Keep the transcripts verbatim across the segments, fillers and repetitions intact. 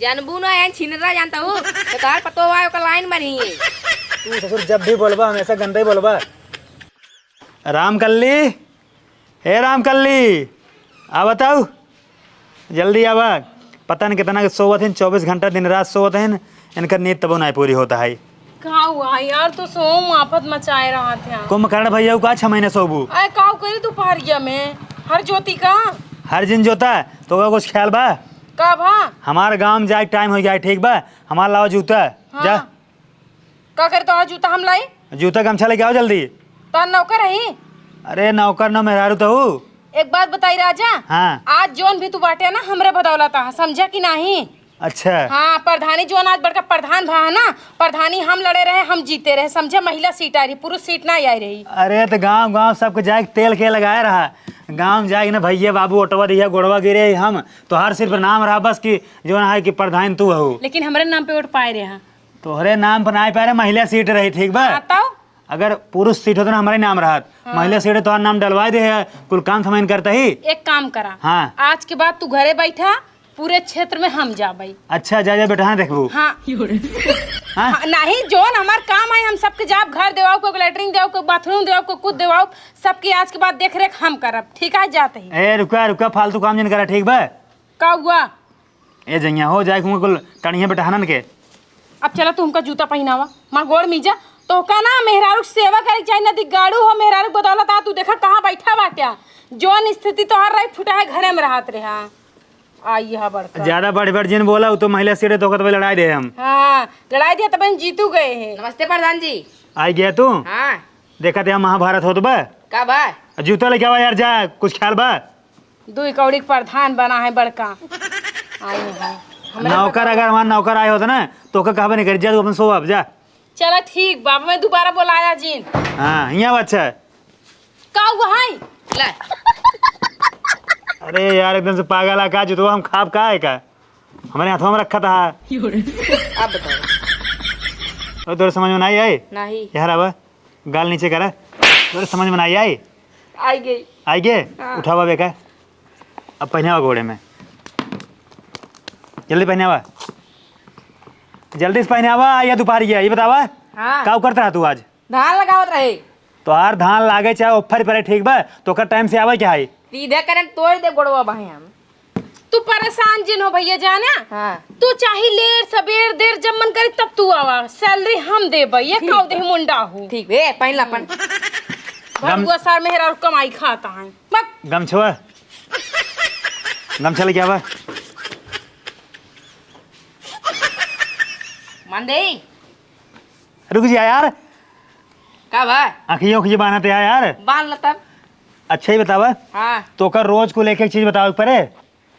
जानबू ना, एन छिनरा जानता हूँ, तो तोहार पतो हुआ, ओकर लाइन मारी। तू ससुर जब भी बोलबा, हमेशा गंदा ही बोलबा। रामकल्ली, हे रामकल्ली, आ बताऊ, जल्दी आवा। पता नहीं कितना के सोवत हैं, चउबीस घंटा दिन रात सोवत हैं, इनकर नींद तबो नाहीं पूरी होता है। का हुआ यार, तू सोम आफत मचाए रहत है। कुंभकर्ण भैया का छह महीने सोबू। अरे का करी दोपहरिया में? हर जोती का? हर जिन जोता, तो का कुछ ख्याल बा? का भा? हमार गाँव में जाए टाइम हो गया है, ठीक बा? हमार लावा जूता, हाँ। जा। का करे तोहार जूता हम लाई? जूता गमछा लेके आओ जल्दी। तोहार नौकर हई? अरे नौकर न मेहरारू तो हूँ। एक बात बताई राजा। हाँ। आज जौन भी तू बाटे ना हमरे बदौलत आ, समझा कि नाही? अच्छा। हाँ, प्रधानी जौन आज बड़का प्रधान भा है ना, प्रधानी हम लड़े रहे, हम जीते रहे, समझा? महिला सीट आई रही, पुरुष सीट ना आई रही। अरे तो गाँव गाँव सबके जाए के तेल के लगाए रहा, गाँव जाए के ना भैया बाबू ओटवा दिया गोड़वा गिरे हम, तोहार सिर पर नाम रहा बस कि जौन है कि प्रधान तू हो। लेकिन हमरे नाम पे वोट पाए रहे। तोहरे नाम पर ना पाए रहे, महिला सीट रही, ठीक बा? हाँ, तब? अगर पुरुष सीट होत ना, हमरे नाम रहत। हाँ। महिला सीट तोहार नाम डलवाए दे है, कुल काम थमाइन करता ही। एक काम करा। हाँ। आज के बाद तू घरे बैठा, पूरे क्षेत्र में हम जाबई। अच्छा, जा, जा बेटा, हाँ, देखबू। हाँ। हाँ? हाँ, नहीं, जौन हमार काम है, हम सबके जाब, घर देवाओ, को लेटरिन देवाओ, को बाथरूम देवाओ, को कुछ देवाओ, सबकी आज के बाद देख रेख हम करब, ठीक है, जात ही। ए, रुका, रुका, फालतू काम जिन करा, ठीक बा? का हुआ? ए जइया हो जाए, कुल टणिया बेटहनन के। अब चला तू हमका जूता पहिनावा, माँ गोड़ मीजा। तोहका ना मेहरारू के सेवा करे के चाही, नदी गाड़ू हो, मेहरारू के बदौलत आ तू देखा कहाँ बैठा बाट्या। जौन स्थिति तोहार रही, फुटा है घरे में रहत रहा। आई यह बड़का। ज्यादा बढ़ बढ़ जिन बोला, उ तो महिला सीट है, तोहका तबे लड़ाई दे हम। हाँ, लड़ाई दिया तबे जीतू गए हैं। नमस्ते प्रधान जी। आई गया तू? हाँ। देखा थे हम महाभारत होत बा। का बा? जूता लेके आवा यार, जा, कुछ ख्याल बा? दुई कौड़ी के प्रधान बना है बड़का। आए हैं। हमरे नौकर बता। अगर हमार नौकर आए होत ना, तो ओके कहबे नहीं करी, जा तू अपन सो अब, जा। चला ठीक बा, मैं दोबारा बोलाया जिन। हाँ, हियाँ बा, अच्छा। का हुआ है? ले। अरे यार, एकदम से पागल आ का, जो तो हम खाब का है का? हमारे हाथों में रखा था। अब बताओ। और तोरे समझ में नहीं आई? नहीं। यार अब गाल नीचे करा। तोरे समझ में ना आई? आई गई। आई गे? हाँ। उठावा बेका। अब पहनावा गोड़े में। जल्दी पहनावा। जल्दी से पहनावा, या दोपहर गया, ये बतावा। हाँ। का करत रहा तू आज? धान लगावत रहे। तोहार धान लागे चाहे ओफर परे, ठीक बा? तो ओकर टाइम से आवे क्या है? सीधे करंट तोड़ दे गोड़वा भाई हम। तू परेशान जिन हो भैया जाना। हाँ। तू चाहे लेर सबेर देर जब मन करी तब तू आवा, सैलरी हम देबे, ये ठीक काऊ बा। देह मुंडा हो। ठीक बे, पहन ला अपन। भड़ुआ सार मेहरा और कमाई खाता है। मत। गमछवा, गमछा लेके आवा। मान दे। रुक जा यार। का बा? आँखियों की बांधते आ यार। बांध ल तब। अच्छा ही बतावा। हाँ। तो का रोज को लेके एक चीज बतावे के परे।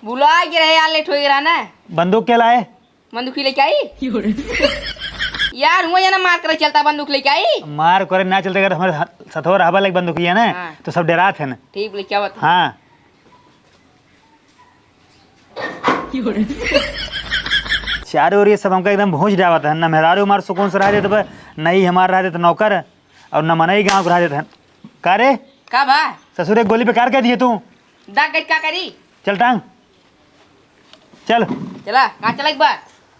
भुला गे रहे यार, लेट हो गया ना। बंदूक के लाए? बंदूक ही लेके आई। यार, हुआ या ना मार कर चलता, बंदूक लेके आई। मार करे ना चलते, अगर हमारे ह-, सथवा रहबा लाइक बंदूक ही है ना, हाँ। तो सब डरात है ना। ठीक, लेके आवत। हाँ। चारों ओर ये सब हमका एकदम भूंज डावत है, ना मेहरारू हमार सुकून से रह देत बा, ना ही हमार रह देत नौकर, और ना मनई गाँव के रह देत है। का रे? का बा? ससुर एक गोली बेकार कह दिए तू। दाग गई का करी? चल टांग। चल। चला, कहाँ चले के बा?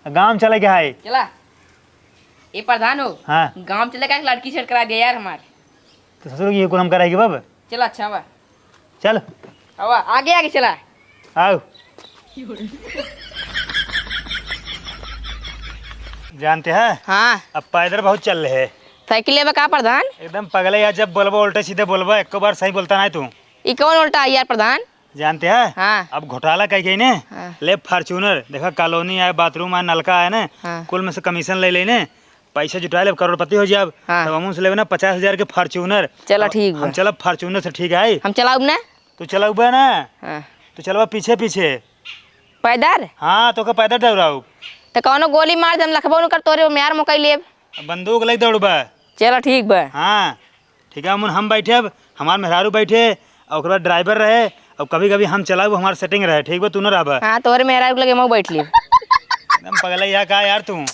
गाँव चले के है। चला। ए प्रधान हो। हाँ। गाँव चले का एक लड़की सेट करा दिया यार हमार। तो ससुर की ये कुल हम कराएगी बाबा। चला अच्छा बा। चल। आवा, आगे आगे चला। आओ। जानते हैं? हाँ। अब पैदल बहुत चल रहे हैं। साइकिल लेबा का प्रधान? एकदम पगले यार, जब बोलबो उल्टे सीधे बोलबो, एको बार सही बोलता नहीं तू। ई कौन उल्टा है यार प्रधान? जानते हैं? हाँ। अब घोटाला कह गई ने, हाँ। ले Fortuner, देखा कॉलोनी आए, बाथरूम आए, नलका आए ने, हाँ। कुल में से कमीशन ले लेने, पैसा जुटा ले, करोड़पति हो जाब, हाँ। तब हमहू से लेबे ना पचास हजार के Fortuner। चला अब ठीक बा। हम चलब Fortuner से, ठीक है? हम चलाउब ना? तू चलाउबे ना? हाँ। तू चलबा पीछे पीछे। पैदल? हाँ, तो का पैदल दौड़ाउब। तो कौनो गोली मार दे, हम लखबो न कर तोरे, वो म्यार मोकई लेब। अब बंदूक लेके दौड़बा। चला ठीक बा। हाँ, ठीक है, अमुन हम बैठे, अब हमार मेहरारू बैठे, और ओकरे बाद ड्राइवर रहे, और कभी कभी हम चलाउब, हमार सेटिंग रहे, ठीक बा, तू ना रहबा। हाँ, तोरे मेहरारू के लगे मऊ बैठ ली। एकदम पगला या का यार तू?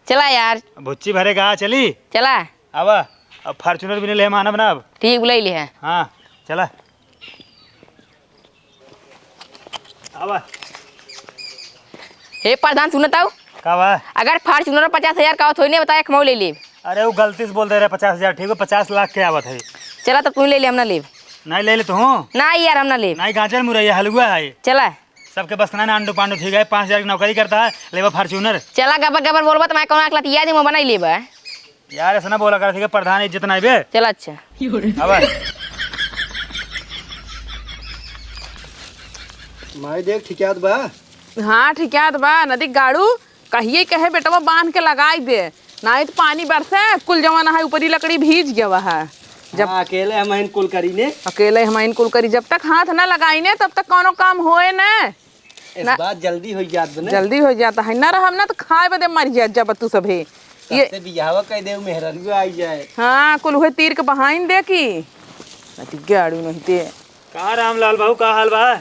चला यार। भुच्ची भरे कहा चली? चला। आवा, अब Fortuner भी नहीं ले मानब ना अब। ठीक, बुलाई ले है। हाँ, चला। आवा। हे प्रधान, सुनत हऊ? का बा? अगर Fortuner पचास हजार का होत होई ने, बताए, एक मऊ ले लेब। अरे, वो गलती से बोल दे रहे, पचास हजार, ठीक है, पचास लाख के आवत है। चला, तब तू ले ले, हम ना लेब। नहीं ले ले तू? ना यार, हम ना लेब। नहीं, गाजर मुरैया हलवा है। चला। सबके बस ना, ना, अंडू पांडू ठीक है, पाँच हजार की नौकरी करता है, लेबा Fortuner। चला, गबर गबर बोलबा, तो मैं कौन अकलत याद ही मैं बनाई लेबा। यार, ऐसा ना बोला कर, ठीक है, प्रधान इज्जत नहीं बे। चला, अच्छा। अब माई देख, ठिकात बा। हाँ, ठिकात बा, नदी गाड़ू। कहिए कहे बेटवा बांध के लगाई दे, नाहीं तो पानी बरसे, कुल जवन है ऊपरी लकड़ी भीज गवा है। जब हाँ, अकेले हम इन कुल करी ने। अकेले हम इन कुल करी, जब तक हाथ ना लगाई ने, तब तक कौनो काम होए ने। इस ना। बात जल्दी हो जात बने। जल्दी हो जाता है, ना रहब ना तो खाए बदे मर जात जब तू सभे। ये सबसे बियाहवा कह दे, मेहरनियो आई जाए। हाँ, कुल हुए तीर के बहाइन दे की। अति गाड़ू नहीं ते। का रामलाल बाबू, का हाल बा?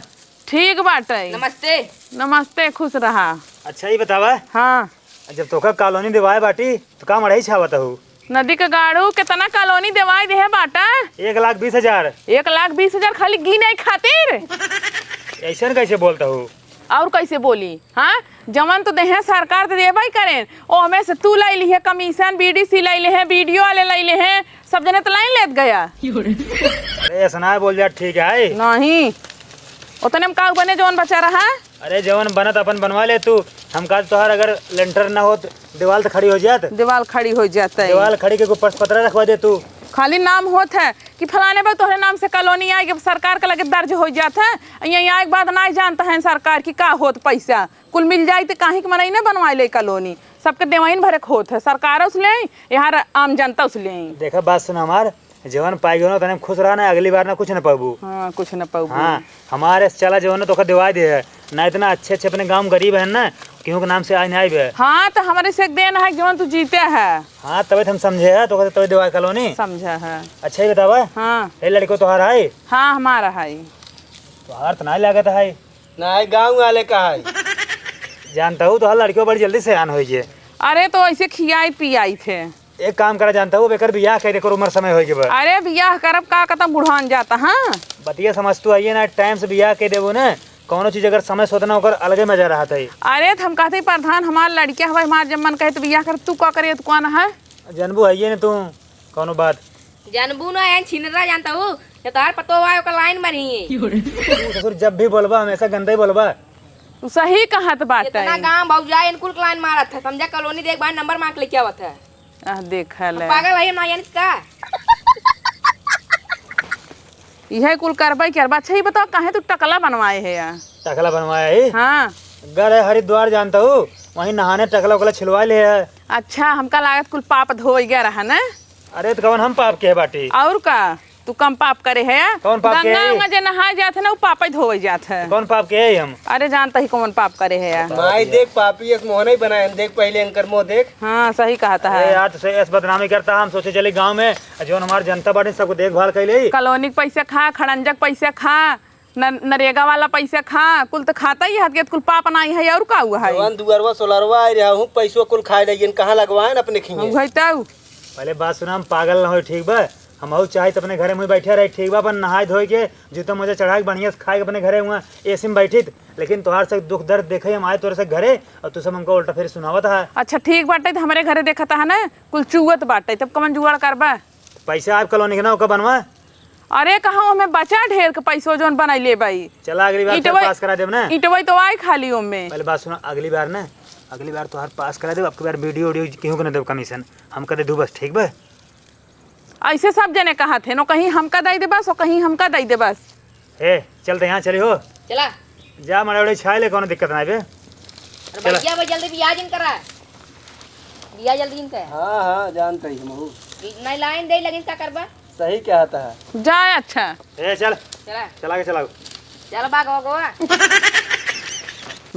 ठीक बाटे। नमस्ते। नमस्ते, खुश रहा। अच्छा, ई बतावा। हाँ। जब तोका कॉलोनी देवाए बाटी, तो का मड़ई छावत हऊ? नदी के गाड़ू, कितना कॉलोनी देवाए देहे बाटा? एक लाख बीस हजार। एक लाख बीस हजार खाली गिने खातिर? ऐसन कैसे बोलत हऊ? और कैसे बोली? हाँ, जवन तो देहे सरकार तो देबे करें, ओ हमें से तू लाई लिहे कमीशन, बीडीसी लाई लिहे, बीडीओ वाले लाई लिहे, सब जने तो लाइन लेत गया। अरे, ऐसा ना बोल जा, ठीक है। नहीं, उतने में का बने जवन बचा रहा? अरे, जवन बनत अपन बनवा ले तू। हम कहा तोहार अगर लेंटर ना होत, दीवाल तो खड़ी हो जात। दीवाल खड़ी हो जात है। दीवाल खड़ी के ऊपर पतरा रखवा दे तू। खाली नाम होत है कि फलाने बा तोहरे नाम से कॉलोनी आए, कि सरकार के लगे दर्ज हो जात है। यहाँ आए के बाद ना जानता है सरकार कि का होत पैसा। कुल मिल जाई तो काहे के मनई ना बनवाए ले कॉलोनी। सबके देवाइन भरे के होत है, सरकार उस ले, यहाँ आम जनता उस ले। देखा, बात सुन हमार, जवन पाई गयो ना, तने खुश रहा ना, अगली बार ना कुछ ना पाबू। हाँ, कुछ ना पाबू। हाँ, हमारे से चला जवन ना तोका दिवाई दे है, ना इतना अच्छे अच्छे अपने गाँव गरीब है ना, केहू के नाम से आज नहीं आइबे। हाँ, तो हमारे से एक देन है जवन तू जीते है। हाँ, तबे तो हम समझे है, तोका तबे दिवाई कॉलोनी। समझा है। अच्छा, ये बतावा। हाँ। ये लड़को तोहार है? हाँ, हमारा है। तोहार तो नहीं लागत है। नहीं, गाँव वाले का है। जानता हूँ, तोहार लड़कियों बड़ी जल्दी सयान होई जे। अरे, तो ऐसे खियाई पियाई थे। एक काम करा जानता हूँ, अब एकर बियाह कइ दे, एकर उम्र समय होई के बा। अरे, बियाह करब का, कतम बुढ़ान जाता, हाँ? बतिया समझ तू आइए ना, टाइम से बियाह कइ देबो ना, कौनो चीज अगर समय से होता ना, ओकर अलगे मजा रहत है। अरे, तो हम कहते ही प्रधान, हमार लड़किया हवा, हमार जब मन कहे तो बियाह कर, तू का करे, तू कौन है? जनबू है ये ना तू, कौनो बात। जनबू ना, एन छिनरा जानता हूँ, ये तोहार पतो हुआ, ओकर लाइन मारी। तू ससुर जब भी बोलबा, हमेशा गंदा ही बोलबा। तू सही कहत बाटे। इतना गाँव भौजाई इनकुल के लाइन मारत है, समझा, कॉलोनी देख भाई, नंबर मांग के लेके आवत है। आह, देखा हम ले। पागल है, ना जानित का? इहे कुल करबे करबा। अच्छा, ये बताओ, काहे तू टकला बनवाए है यार? टकला बनवाए है? हाँ। गए हरिद्वार जानता हूँ, वहीं नहाने टकला उकला छिलवा ले है। अच्छा, हमका लागत कुल पाप धोई गया रहा ना? अरे, तो कौन हम पाप के है बाटी? और का? तू कम पाप करे है? कौन पाप के गंगा है? में जे नहाए जात है ना, वो पापे धोवे जात है। कौन पाप के है हम? अरे, जानता ही कौन पाप करे है यार। माई देख, पापी एस मोहन ही बनाए हैं। देख पहले एंकर मुंह देख। हाँ, सही कहता अरे है। यार, तो से एस बदनामी करता, हम सोचे चले गाँव में, जौन हमार जनता बाटी, सबको देखभाल कर ले। कॉलोनी के पैसे खा, खड़ंजक पैसे खा, न-, नरेगा वाला पैसे खा, कुल तो खाता ही है, कुल पाप नाई है, और का हुआ है? जवान दुअरवा सोलरवा आए रहा हूँ, पैसो कुल खाए लगियन, कहाँ लगवाएन अपने खिए? उहे तऊ। पहले बात सुना, हम पागल ना होई, ठीक बा? हम हऊ चाहे तो अपने घरे में बैठे रहे, ठीक बा? अपन नहाए धोए के, जूता मोजा चढ़ा के, बढ़िया से खाए के अपने घरे हुआ, एसी में बैठित। लेकिन तोहार से दुख दर्द देखे हम आए तोरे से घरे, और तू सब हमको उल्टा फिर सुनावत है। अच्छा, ठीक बाटे, तो हमारे घरे देखता है ना, कुल चुअत बाटे, तब कमन जुगाड़ करबा? पैसा आप कॉलोनी के ना, ओकर बनवा। अरे, कहाँ ओमे बचा ढेर के पैसो जौन बनाई ले बाई। चला, अगली बार ईंटवे, पास करा देब ना। ईंटवे तो आई खाली ओमे। पहले बात सुना, अगली बार ना, अगली बार तोहार पास करा देब, अबकी बार बीडीओ उडीओ केहू के ना देब कमीशन, हमका दे दू बस, ठीक बा? ऐसे सब जने कहत है, नो कहीं हमका दे दे बस, और कहीं हमका दे दे बस। ए, चल त यहाँ चली हो। चला। जा, मड़े उड़े छाए ले, कौनो दिक्कत ना बे। अरे चला। भैया, भाई जल्दी बियाह जिन करा। बियाह जल्दी जिन कर। हाँ, हाँ, जानते ही हम हूँ। नहीं लाइन दे, लेकिन का करबा? सही कहता है। जा, अच्छा। ए, चल। चला। चला के चलाओ। चल बा, गो, गो।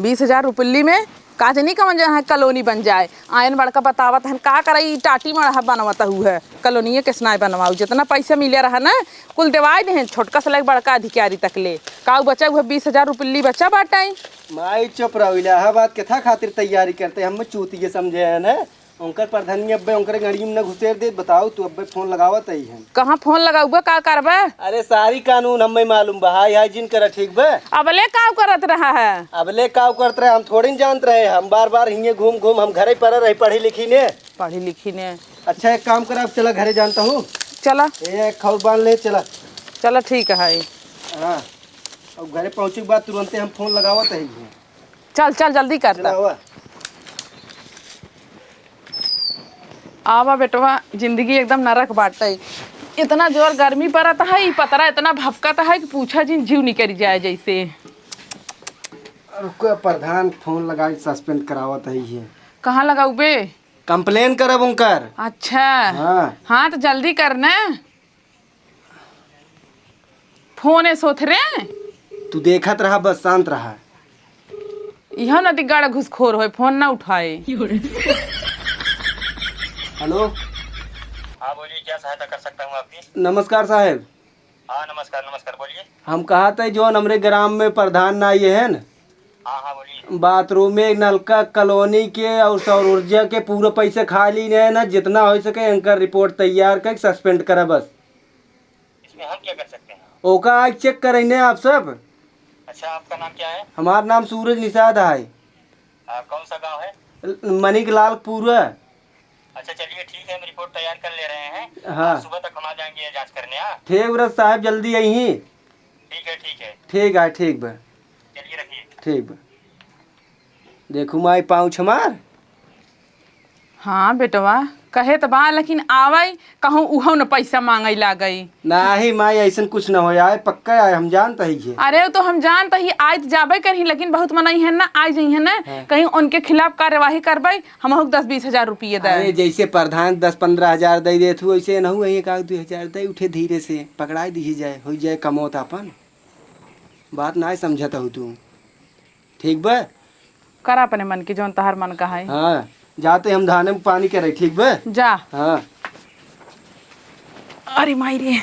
बीस हजार रुपल्ली में का जनी कवन जहाँ कॉलोनी बन जाए। आयन बड़का बतावत हन, का करई, ई टाटी मड़हा बनवत हु है, कॉलोनिये के स्नाय बनवाऊ। जितना पैसा मिले रहा ना, कुल देवाई देहन, छोटका से लेके बड़का अधिकारी तक ले। का उ बचा हुआ बीस हजार रुपल्ली बचा बाटई? माई चुप रहो, इलाहाबाद के था खातिर तैयारी करते, हम चूतिये समझे हैं ना। उनकर प्रधानी अब्बे उनकरे गड़िया में न घुसेर देत, बताओ तू अब्बे फोन लगावत ही है। कहाँ फोन लगाउबे, का करबे? अरे सारी कानून हमें मालूम बा, हाय हाय जिन करा, ठीक बा? अबले का करत रहा है? अबले का करत रहे, हम थोड़ी न जानत रहे, हम बार बार हिये घूम घूम हम घरे पर रही, पढ़ी लिखी ने। पढ़ी लिखी ने। अच्छा एक काम करा, अब चला घरे जानता हूँ। चला। ए, खौर बांध ले, चला। चला ठीक है। हाँ, अब घरे पहुँचे के बाद तुरंते हम फोन लगावत ही। चल, चल, जल्दी कर चला, तब। आवा। आवा बेटवा, जिंदगी एकदम नरक बाटे। इतना जोर गर्मी पड़त है, ई पतरा इतना भपकत है कि पूछा जिन, जीव निकल जाए जैसे। रुको, प्रधान फोन लगाई, सस्पेंड करावत ही है। कहाँ लगाउबे? कंप्लेन करब उनकर। अच्छा। हाँ। हाँ, तो जल्दी कर ना। फोन ऐस होत रे। तू देखत रहा, बस शांत रहा। इहो नदी गाड़ा घुसखोर होए, फोन ना उठाए। हेलो। हाँ, बोलिए, क्या सहायता कर सकता हूँ आपकी? नमस्कार साहेब। हाँ, नमस्कार, नमस्कार, बोलिए। हम कहत ही, जौन हमरे ग्राम में प्रधान ना आए हैं न, हाँ, हाँ, बोलिए। बाथरूम में नलका कॉलोनी के और सौर ऊर्जा के पूरा पैसे खा ली ने ना, जितना होइ सके इनकर रिपोर्ट तैयार करके सस्पेंड करा बस। इसमें हम क्या कर सकते हैं? ओका आज चेक करइने आप सब। अच्छा, आपका नाम क्या है? हमार नाम सूरज निषाद है। आ, कौन सा गांव है? ल-, मणिक लाल पूरा। अच्छा, चलिए, ठीक है, हम रिपोर्ट तैयार कर ले रहे हैं। हाँ। सुबह तक हम आ जाएंगे जांच करने, हाँ? ठीक, व्रत साहब, जल्दी आई ही। ठीक है, ठीक है। ठीक है, ठीक बा। चलिए, रखिए। ठीक बा। देखू माई पाउच हमार। हाँ बेटवा, कहे त बा, लेकिन आवइ कहूँ उहउ न पैसा माँगइ लागइ। नाही माई, अइसन कुछ न होइ, आए पक्का आए, हम जानत ही है। अरे, उ तो हम जानत ही, आइ त जाबइ करही, लेकिन बहुत मनई है ना, आइ जइहैं ना, हाँ। कहीं उनके खिलाफ कार्यवाही करबइ, हमहू के दस बीस हजार रुपये दे। अरे, जैसे प्रधान दस पन्द्रह हजार दइ देत हूँ, वैसे नहू एक आध दुइ हजार दइ उठे, धीरे से पकड़ाइ दिही जाए, होइ जाए कमौत आपन। बात नाहीं समझत हू तू। ठीक बा? करा अपने मन के, जौन तहार मन कहाई। हाँ, जाते हम धाने में पानी करे, ठीक बा? जा। हाँ। अरे माई रे।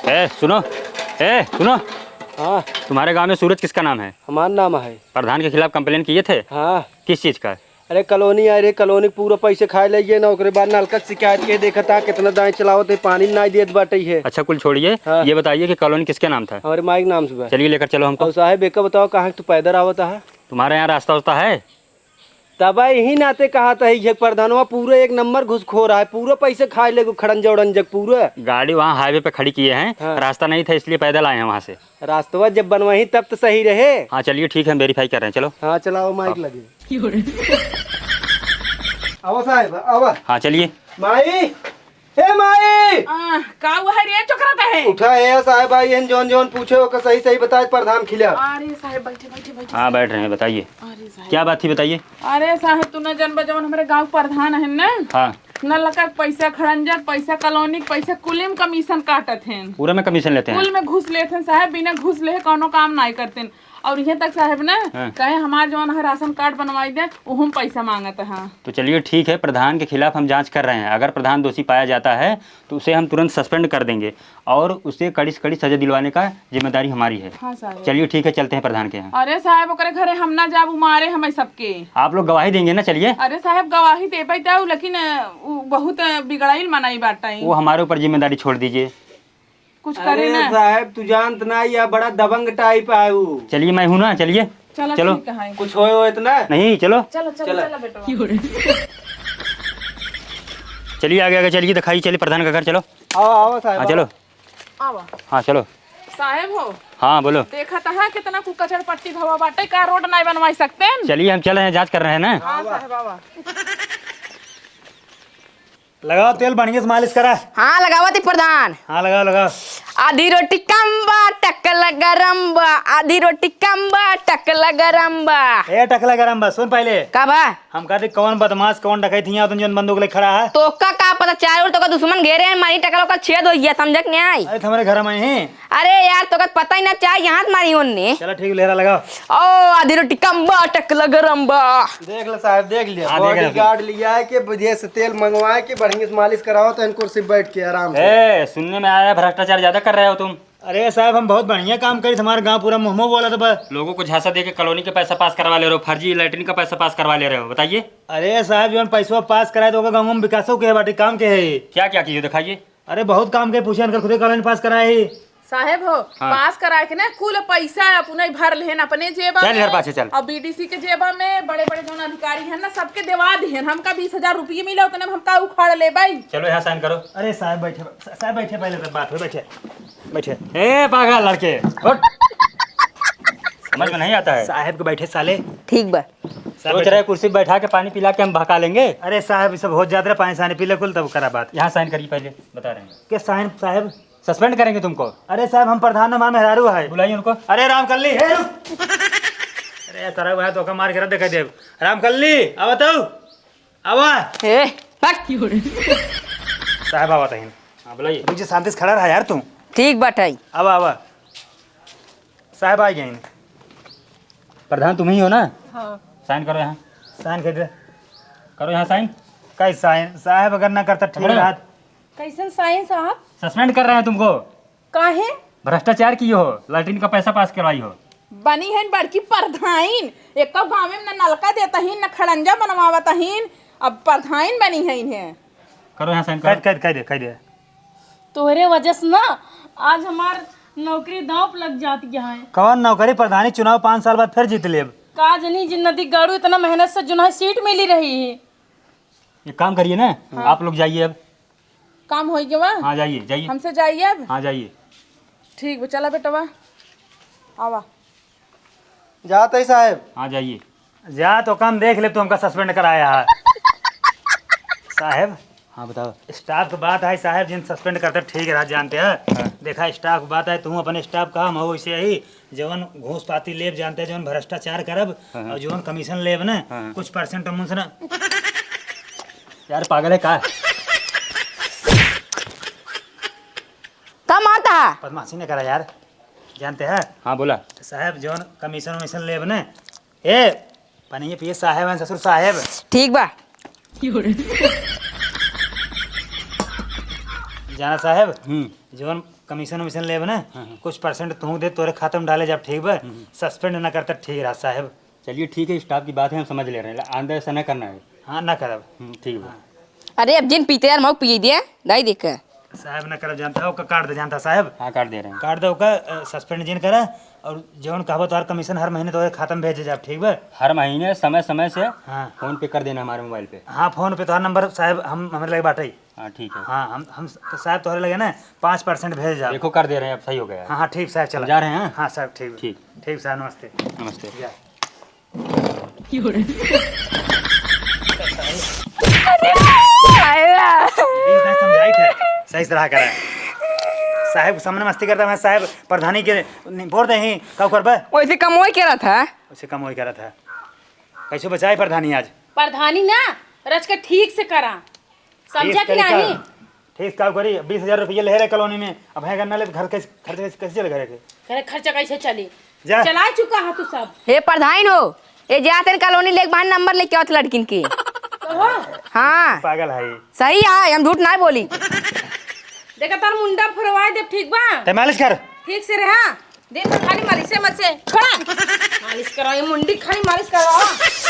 ए, सुनो। ए, सुनो। हाँ। तुम्हारे गांव में सूरज किसका नाम है? हमार नाम है। प्रधान के खिलाफ कंप्लेन किए थे? हाँ। किस चीज का? अरे, कॉलोनी आए रहे, कॉलोनी के पूरा पैसे खाए लइ गए ना, ओकरे बाद नलका के शिकायत के देखत हा, कितना दाएं चलावत है, पानी नाहीं देत बाटे है। अच्छा, कुल छोड़िए, हाँ। ये बताइए कि कॉलोनी किसके नाम था? हमारे माई के नाम से बा। चलिए, लेकर चलो हमको। और साहेब, एक बताओ, कहाँ तू पैदल आवत हा? तुम्हारे यहाँ रास्ता वास्ता है? तब यही नाते कहत ही, ये प्रधानवा पूरा एक नंबर घुसखोर है, पूरा पैसे खाए लेगो खड़ंजा उड़ंजा पूरा। गाड़ी वहाँ हाईवे पे खड़ी किए हैं, हाँ। रास्ता नहीं था, इसलिए पैदल आए हैं वहाँ से। रास्तवा जब बनवाही तब तो सही रहे। हाँ, चलिए, ठीक है, हम वेरीफाई कर रहे हैं, चलो। हाँ, चलाओ, माइक हाँ। लगे। आवा साहेब, आवा। हाँ, चलिए। माई, ए माई! आ, का हुआ है रे, चोकरात है? उठा, ए साहेब, आई हैं, जौन जौन पूछे, ओका सही सही बताए, प्रधान खिलाफ। अरे साहेब, बैठे, बैठे, बैठे। हाँ, बैठ रहे हैं, बताइए। अरे साहेब। क्या बात थी, बताइए। अरे साहेब, तू न जनबा, जौन हमरे गाँव प्रधान है ना? हाँ। नलका के पैसा, खड़ंजा के पैसा, कॉलोनी के पैसा, कुल में कमीशन काटत हैं। पूरा में कमीशन लेते हैं? कुल में घूस लेत हैं साहेब, बिना घूस लेहे कौनो काम नाहीं करत हैं। और इहाँ तक साहेब ना, हाँ। कहे हमार जौन है राशन कार्ड बनवाई दे, उहू में पैसा माँगत हैं। तो चलिए ठीक है, प्रधान के खिलाफ हम जाँच कर रहे हैं। अगर प्रधान दोषी पाया जाता है तो उसे हम तुरंत सस्पेंड कर देंगे और उसे कड़ी से कड़ी सजा दिलवाने का जिम्मेदारी हमारी है। हाँ साहेब। चलिए ठीक है, चलते हैं प्रधान के यहाँ। अरे साहेब, ओकरे घरे हम ना जाब, उ मारे हमें सबके। आप लोग गवाही देंगे ना, चलिए। अरे साहेब, गवाही देबे तो, लेकिन, अ, उ बहुत, अ, बिगड़ाइल मनई बाटे। वो हमारे ऊपर जिम्मेदारी छोड़ दीजिए। कुछ करे अरे ना। साहेब, तू जानत ना, या बड़ा दबंग टाइप है वो। चलिए, मैं हूँ ना, चलिए। चलो, चलो। ठीक है। कुछ होए हो इतना? नहीं, चलो। चलो, चलो, चलो। चलो बेटवा। चलिए, आगे, आगे चलिए, दिखाइए, चलिए प्रधान का घर, चलो। आओ, आओ साहेब, हाँ, आओ। चलो। आवा। हाँ, चलो। साहेब हो। हाँ, बोलो। देखत हा कितना कुकचड़ पट्टी भवा बाटे, का रोड नाहीं बनवाई सकते हैं? चलिए, हम चल रहे हैं, जाँच कर रहे हैं ना। हाँ, साहेब, आवा। लगाओ तेल, बढ़िया से मालिश करा। हाँ, लगावत ही प्रधान। हाँ, लगाओ, लगाओ। आधी रोटी कम बा, टकला गरम बा, आधी रोटी कम बा, टकला गरम बा। ए, टकला गरम बा, सुन पहले। का बा? हम कहते कौन बदमाश, कौन डकैत हियाँ, तुम जौन बंदूक लेके खड़ा है? तोका का पता, चारों ओर तोका दुश्मन घेरे हैं, मारी टकला ओकर छेद होइ गया, समझा कि नाहीं? अरे, तुम्हारे घर में हैं। अरे यार, तोका पता ही ना, चाहे यहाँ से मारी ओन्ने। चलो ठीक, लेरा लगाओ। ओ, आधी रोटी कम बा, टकला गरम बा। देख ले साहेब, देख लिया। हाँ, देख रहे हैं। बॉडीगार्ड लिया है कि विदेश से तेल मंगवाए कि बढ़िया से मालिश कराओ तो इनको सिर्फ बैठ के आराम से। ए, सुनने में आया है भ्रष्टाचार ज्यादा कर रहे हो तुम। अरे साहब, हम बहुत बढ़िया काम करी, हमारे गाँव पूरा मुँह मुँह बोला था बस। लोगों को झांसा दे के कॉलोनी का पैसा पास करवा ले रहे हो, फर्जी लैट्रिन का पैसा पास करवा ले रहे हो, बताइए। अरे साहब, जौन पैसवा पास कराए तो ओकर गाँव में विकासो के है बाटे, काम के है। क्या क्या किए दिखाइए। अरे बहुत काम के, पूछे, इनकर खुदे कॉलोनी पास कराए ही। साहेब हो, हाँ। पास कराए के ना कुल पैसा अपने भर लेहन अपने जेबा चल इधर में। पाछे चल। और बीडीसी के जेबा में, बड़े बड़े जौन अधिकारी हैं ना, सबके देवा दिहन। हमका बीस हजार रुपये मिला, उतने में हमका उखाड़ लेबै। चलो यहाँ साइन करो। अरे साहब बैठे, साहब बैठे, पहले तो बात हो, बैठे, बैठे। ए पागल लड़के, उठ। समझ में नहीं आता है। साहब के बैठे साले। ठीक बा। साहब सोच बैठे। रहे कुर्सी पे बैठा के पानी पिला के हम भका लेंगे। अरे साहब, ये सब हो जात रहे, पानी सानी पी ले कुल, तब करा बात। यहाँ साइन करिए पहले, बता रहे हैं। के साइन साहब? सस्पेंड करेंगे तुमको। अरे साहब, हम प्रधान, हमार मेहरारू है। बुलाइए उनको। अरे रामकल्ली, हे रुक। अरे सारा वह धोखा मार के रख देखे देव। रामकल्ली, आवा तो। आवा। ए, हट। साहब आवा तहीन। हाँ, बुलाइए। रुक जा, शांति से खड़ा रहा यार तू। ठीक बाटे। आवा, आवा। साहब आ गए। प्रधान तुम ही हो ना? हाँ। साइन करो यहाँ। साइन कर दे। करो यहाँ साइन। काई साइन? साहब अगर ना करता ठीक पकड़ो। रहत। कैसन साइन साहब? सस्पेंड कर रहे हैं तुमको। काहे? भ्रष्टाचार की हो, लैट्रिन का पैसा पास करवाई हो। बनी है बड़की प्रधाइन, एको गाँव में न नलका देता ही, न खड़ंजा बनवावत ही, अब प्रधाइन बनी है इन्हें। करो यहाँ साइन करो। कह, कह, कह दे, कह दे। तोहरे वजह से ना आज हमार नौकरी दांव पे लग जाती है। कौन नौकरी? प्रधानी चुनाव पाँच साल बाद फिर जीत लेब। का जनी जिन नदी गाड़ू इतना मेहनत से जुनाई सीट मिली रही है। एक काम करिए ना, हाँ। आप लोग जाइए अब। काम होई गवा? हाँ, जाइए, जाइए। हमसे जाइए अब? हाँ, जाइए। ठीक बा, चला बेटवा, आवा। जात है साहेब। हाँ, जाइए। जा तो काम देख ले, तू हमका सस्पेंड कराया है। साहेब। हाँ, बताओ। स्टाफ के बात है साहेब, जिन सस्पेंड करते ठीक रहा, जानते हैं। हाँ। देखा, स्टाफ के बात है, तू अपने स्टाफ का हम हो वैसे ही जवन घूस पाती लेब जानते हैं, जवन भ्रष्टाचार करब हाँ, हाँ। और जवन कमीशन लेब ना, हाँ, हाँ। कुछ परसेंट हम उनसे ना। यार पागल है का? का मारता है? बदमाशी नहीं करा यार, जानते हैं? हाँ बोला। साहब जवन कमीशन वमीशन लेब ना, ए, पनिया पिए साहेब हैं, ससुर साहेब। ठीक बा। जाना साहेब, हम्म। जवन कमीशन वमीशन लेब ना, हाँ, हाँ। कुछ परसेंट तू दे, तोरे खाता में डाले जाब, ठीक बा? हम्म। सस्पेंड ना करता, ठीक रहा साहेब। चलिए ठीक है, स्टाफ की बात है, हम समझ ले रहे हैं, आइंदा ऐसा ना करना है। हाँ, ना करब। हम्म, ठीक बा। हाँ। अरे अब जिन पीते यार, मऊ पिए दिए, दाई देख। साहब ना करब जानता है, ओका काट दे जानता साहब। हाँ, काट दे रहे हैं। काट दे ओका, अ, सस्पेंड जिन करा, और जौन कहबो तोहर कमीशन हर महीने तोहरे खाता में भेजे जाब, ठीक बा? हर महीने समय समय से हाँ। फोन पे कर देना हमारे मोबाइल पे। हाँ, फोन पे तोहर नंबर साहब हम, हमरे लगे बाटे। हाँ, ठीक है। हाँ, हम, हम तो साहब तोहरे लगे ना पाँच परसेंट भेज जाब। देखो, कर दे रहे हैं, अब सही हो गया है। हाँ, हाँ, ठीक साहब, चला। जा रहे हैं? हाँ साहब, ठीक। ठीक। ठीक साहब, नमस्ते। नमस्ते। जा। समझाई थे, सही से रहा करे। साहेब के सामने मस्ती करता है, साहेब प्रधानी के बोल दे ही, का करबे? वैसे कमोई के रहा था। वैसे कमोई के रहा था। कैसे बचाए प्रधानी आज? प्रधानी ना, रच के ठीक से करा। समझा ठीक कि तरीका। नहीं? ठीक का करी, बीस हजार रुपये ले रहे कॉलोनी में, अब है करना ले घर कैसे, खर्च कैसे, कैसे चले घर के? घर खर्चा कैसे चली? जा। चला चुका है तू सब। हे प्रधान हो, ए जाते कॉलोनी लेके बाहर नंबर लेके आवत लड़किन के। कहो। हाँ। पागल है। सही है, हम झूठ ना बोली। देखा तार मुंडा फुरवाए दे, ठीक बा? ते मालिश कर। ठीक से रहा। दिन भर खाली मालिशे मत से। छोड़ा। मालिश करो, ये मुंडी खाली मालिश करो।